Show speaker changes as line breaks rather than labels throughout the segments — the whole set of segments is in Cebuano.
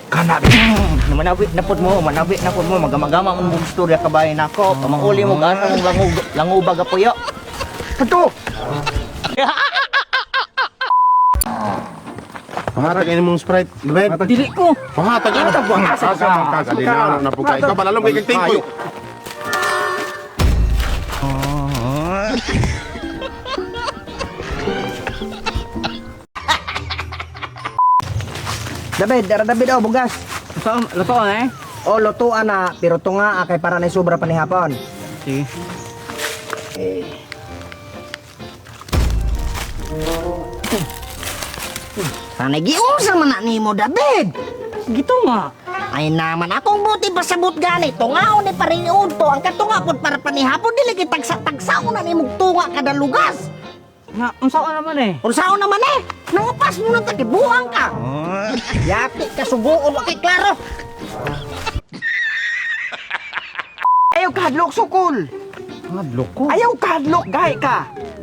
Kanabi. Manabi na pod mo, manabi na pod mo magamagama man mong istorya kabahin nako. Pamauli mo gasa mong langub langubag apuyo.
Kato.
Pangatag ini mong Sprite. Red.
Dili ko.
Pangatag ano? Asa man ka kadilano na po ka. Ikaw balalong kay kag tingkoy.
David, dara David oh bugas.
Luto, luto na eh.
Oh, lutuan na, pero tunga kay para na sobra pa ni hapon.
Sige.
Sanay giunsa man na nimo David.
Gito nga.
Ay naman akong buti pasabot gani tungaon ni parin to ang katunga pud para panihapon dili kitagsa-tagsaon na nimong tunga kada lugas.
Nga, unsa ka naman eh.
Unsaon naman eh? Nangapas mo na tagibuang ka. Yati ka suguon wa kay klaro.
Ayaw kahadlok sukol.
Mahadlok ko.
Ayaw kahadlok gahi ka.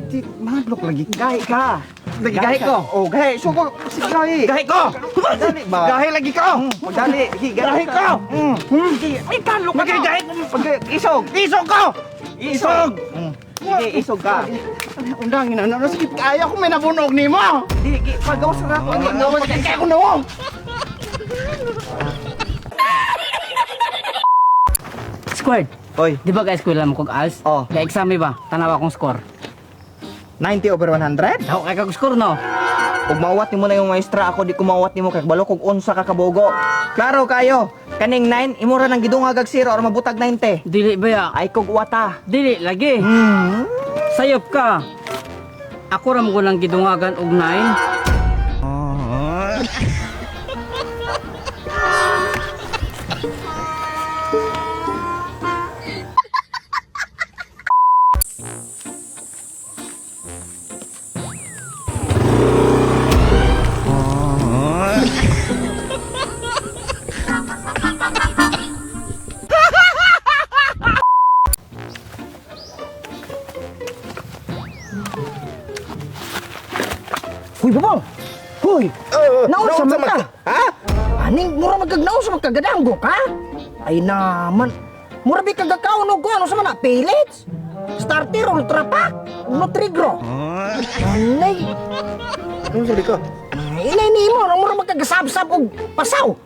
Di, mahadlok lagi.
Gahi ka.
Lagi gahi ko.
Oh, gahi sukol. Sige, gahi.
Gahi ko.
Dali ba?
Gahi lagi ko.
Dali, sige,
Gahi ko.
Sige, ay kahadlok ka.
Magay-gahi.
Isog.
Isog ko. Isog.
Sige, isog ka.
Undangin na na sakit kaya ko may nabunog nimo.
Di, gi, pagawas na ako.
Pagawas kay ko nawong.
Squared.
Oy,
Di ba ka eskwela mo kog ALS?
Oh.
Ga exam ba? Tanaw akong score.
90 over 100?
Daw kay kag score no.
Ug mauwat nimo na yung maestra ako di ko mauwat nimo kay balo kog unsa ka kabogo. Klaro kayo. Kaning 9 imo ra nang gidungag ag 0 or mabutag 90.
Dili ba ya?
Ay kog uwata.
Dili lagi. Sayop ka. Ako ra mo lang gidungagan og 9.
Huy babang. Huy. Naunsa man ka?
Ha?
Aning mura magkagnaon sa magkagadanggo ka? Ay naman. Mura bi kagakaon og ano sa man na pellets? Starter ultra pack, Nutrigro. Anay,
Ano sabi ko?
inay nimo, mura magkagasabsab og pasaw.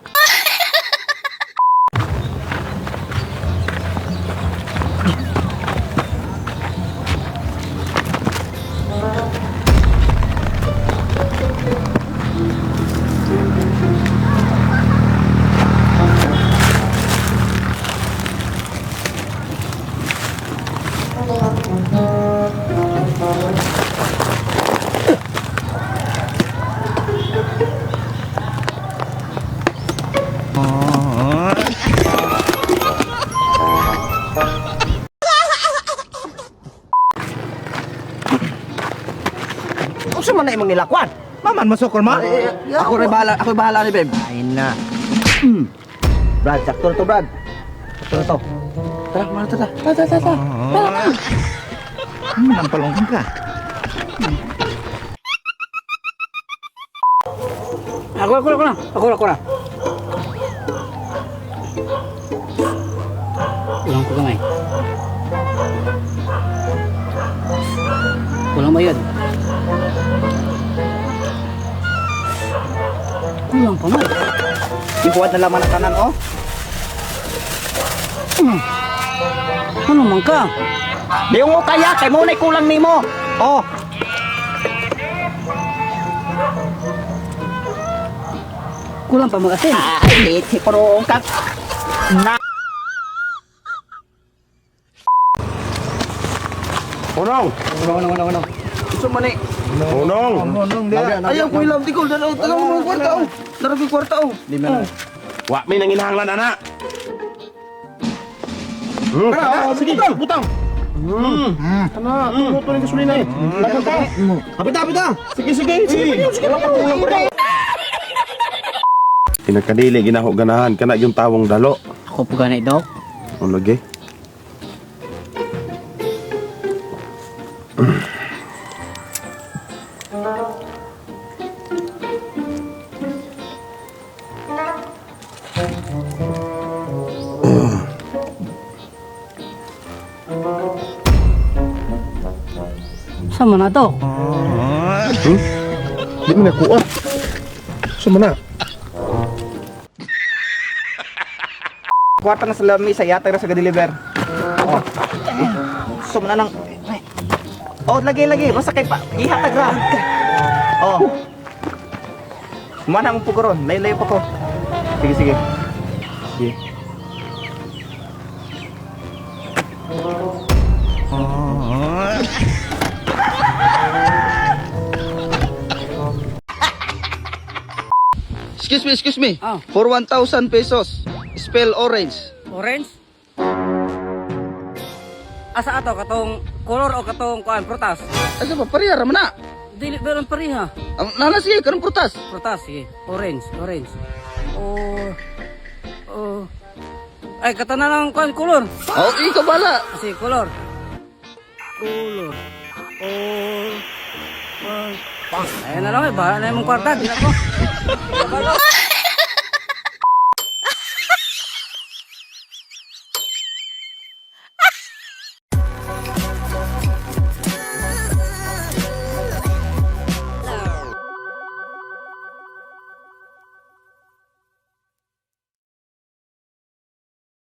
Unsa man na imong nilakwan?
Maman masukol ma.
Ako rin bahala, ako bahala ni babe. Ay na. Brad, sakto na to, Brad. Sakto na to.
Tara, mara tara. Tara, tara, tara.
Nampalongkan ka.
Ako ako ako na. Ako ako na. Kulang ko gamay. Kulang ba yun? Kulang pa man.
Ibuhat na laman ang kanan, oh.
Ano man ka?
Di mo kaya, kay mo na'y kulang nimo. Oh,
Kulang pa mag-asin.
ay, leche ko ka. Na.
Unong.
Ano, ano? Gusto mo ni.
Unong.
Ayaw ko ilam tikol. Dalaw, dalaw mo kwarta oh. Dalaw ko kwarta oh.
Wa may nanginahanglan ana. Sige, butang. Ana, tumuto ng gasolina eh. Lagan ka.
Kapit ta, kapit ta.
Sige, sige, sige. Sige, sige. Pinagkadili ginaho ganahan kana yung tawong dalo.
Ako po gani, Dok.
Ang lagi.
Sa man na to?
Di mo nakuha. Sa na?
Kwarta na sa lamisa, yatag ra sa deliver. Oh. So man nang. Oh, lagi lagi, basta kay pa ihatag ra. Oh. Mana mo pugoron, layo-layo pa ko. Sige, sige. Sige.
Excuse me, excuse me.
Ah.
For 1,000 pesos, spell orange.
Orange? Asa ato katong color o katong kuan prutas?
Asa ba pareha ra man na.
Dili meron pareha.
Ang nana sige kanang prutas.
Prutas sige. Orange, orange. Oh. Oh. Ay kato na lang kuan color.
Oh, ikaw bala.
Kasi color. Color. Oh. Oh. Ayun na lang eh, bahala na yung kwarta. Di na ko.